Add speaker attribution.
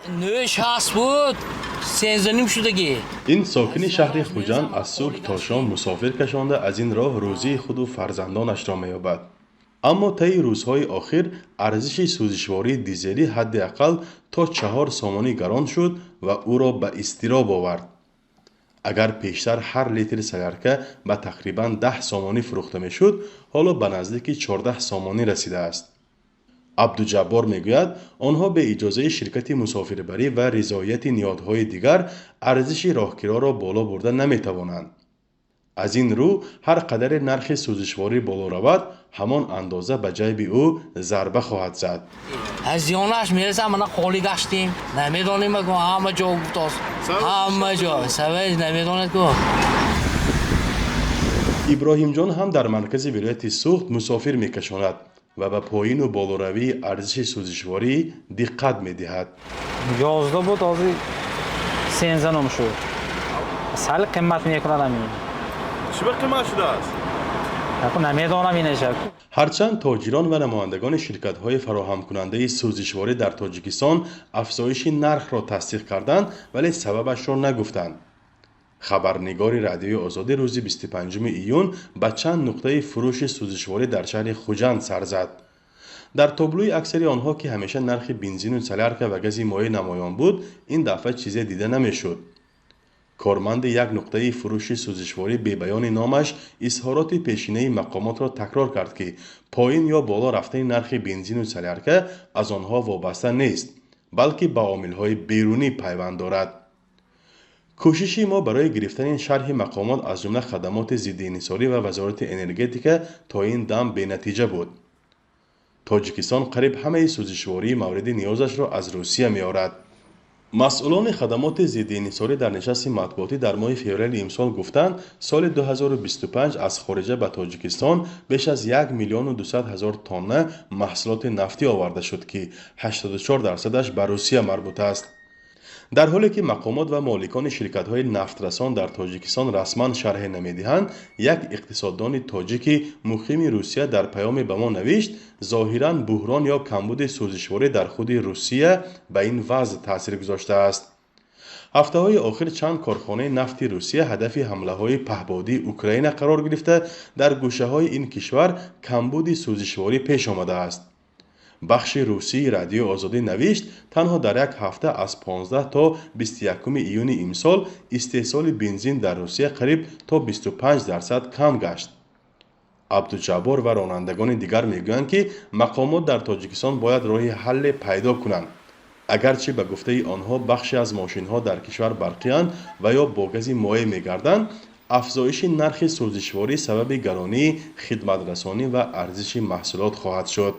Speaker 1: 9,60 буд, 13.5 шудагӣ.
Speaker 2: Ин сокини шаҳри Хуҷанд аз субҳ то шом мусофир кашонда, аз ин роҳ рӯзии худу фарзандонашро меёбад. Аммо таи рӯзҳои охир арзиши сӯзишвории дизелӣ ҳадди ақал то 4 сомонӣ гарон шуд ва ӯро ба изтироб овард. Агар пештар ҳар литри солярка ба тақрибан 10 сомонӣ фурӯхта мешуд, ҳоло ба наздики 14 сомонӣ расидааст. Абдуҷаббор мегӯяд, онҳо бе иҷозаи ширкати мусофирбарӣ ва ризояти ниҳодҳои дигар арзиши роҳкироро боло бурда наметавонанд. Аз ин рӯ, ҳар қадаре нархи сӯзишворӣ боло равад, ҳамон андоза ба ҷайби ӯ зарба хоҳад зад.
Speaker 1: Аз зиёнаш мерасам, мана холӣ гаштем, намедонем, ҳама ҷо гуфтост, ҳама ҷо сабаб намедонад ку.
Speaker 2: Иброҳимҷон ҳам дар маркази вилояти Суғд мусофир мекашонад ва ба поину болоравии арзиши сӯзишворӣ диққат медиҳад.
Speaker 3: 11 буд, ҳозир 13.5 шуд. Сал қимат мекунад ҳамин.
Speaker 4: Чӣ ба қимат шудааст?
Speaker 3: Аку, намедонам инаша.
Speaker 2: Ҳарчанд тоҷирон ва намояндагони ширкатҳои фароҳамкунандаи сӯзишворӣ дар Тоҷикистон афзоиши нархро тасдиқ карданд, вале сабабашро нагуфтанд. Хабарнигори Радиои Озодӣ рӯзи 25 июн ба чанд нуқтаи фурӯши сӯзишворӣ дар шаҳри Хуҷанд сар зад. Дар таблои аксари онҳо, ки ҳамеша нархи бензину солярка ва гази моеъ намоён буд, ин дафъа чизе дида намешуд. Корманди як нуқтаи фурӯши сӯзишворӣ бе баёни номаш изҳороти пешинаи мақомотро такрор кард, ки поин ё боло рафтани нархи бензину солярка аз онҳо вобаста нест, балки ба омилҳои берунӣ пайванд дорад. Кӯшиши мо барои гирифтани шарҳи мақомот, аз ҷумла хадамоти зиддиинҳисорӣ ва Вазорати энергетика, то ин дам бенатиҷа буд. Тоҷикистон қариб ҳамаи сӯзишвории мавриди ниёзашро аз Русия меорад. Масъулони хадамоти зиддиинҳисорӣ дар нишасти матбуотӣ дар моҳи феврали имсол гуфтанд, соли 2025 аз хориҷа ба Тоҷикистон беш аз 1 миллиону 200 ҳазор тонна маҳсулоти нафтӣ оварда шуд, ки 84 дарсадаш ба Русия марбут аст. Дар ҳоле ки мақомот ва моликони ширкатҳои нафтрасон дар Тоҷикистон расман шарҳе намедиҳанд, як иқтисоддони тоҷики муқими Русия дар паёме ба мо навишт, зоҳиран буҳрон ё камбуди сӯзишворӣ дар худи Русия ба ин вазъ таъсир гузоштааст. Ҳафтаҳои охир чанд корхонаи нафти Русия ҳадафи ҳамлаҳои паҳбодии Украина қарор гирифта, дар гӯшаҳои ин кишвар камбуди сӯзишворӣ пеш омадааст. Бахши русии Радиои Озодӣ навишт, танҳо дар як ҳафта аз 15 то 21 июни имсол истеҳсоли бензин дар Русия қариб то 25% кам гашт. Абдуҷаббор ва ронандагони дигар мегӯянд, ки мақомот дар Тоҷикистон бояд роҳи ҳалле пайдо кунанд. Агарчи, ба гуфтаи онҳо, бахше аз мошинҳо дар кишвар барқиянд ва ё бо гази моеъ мегарданд, афзоиши нархи сӯзишворӣ сабаби гаронии хидматрасонӣ ва арзиши маҳсулот хоҳад шуд.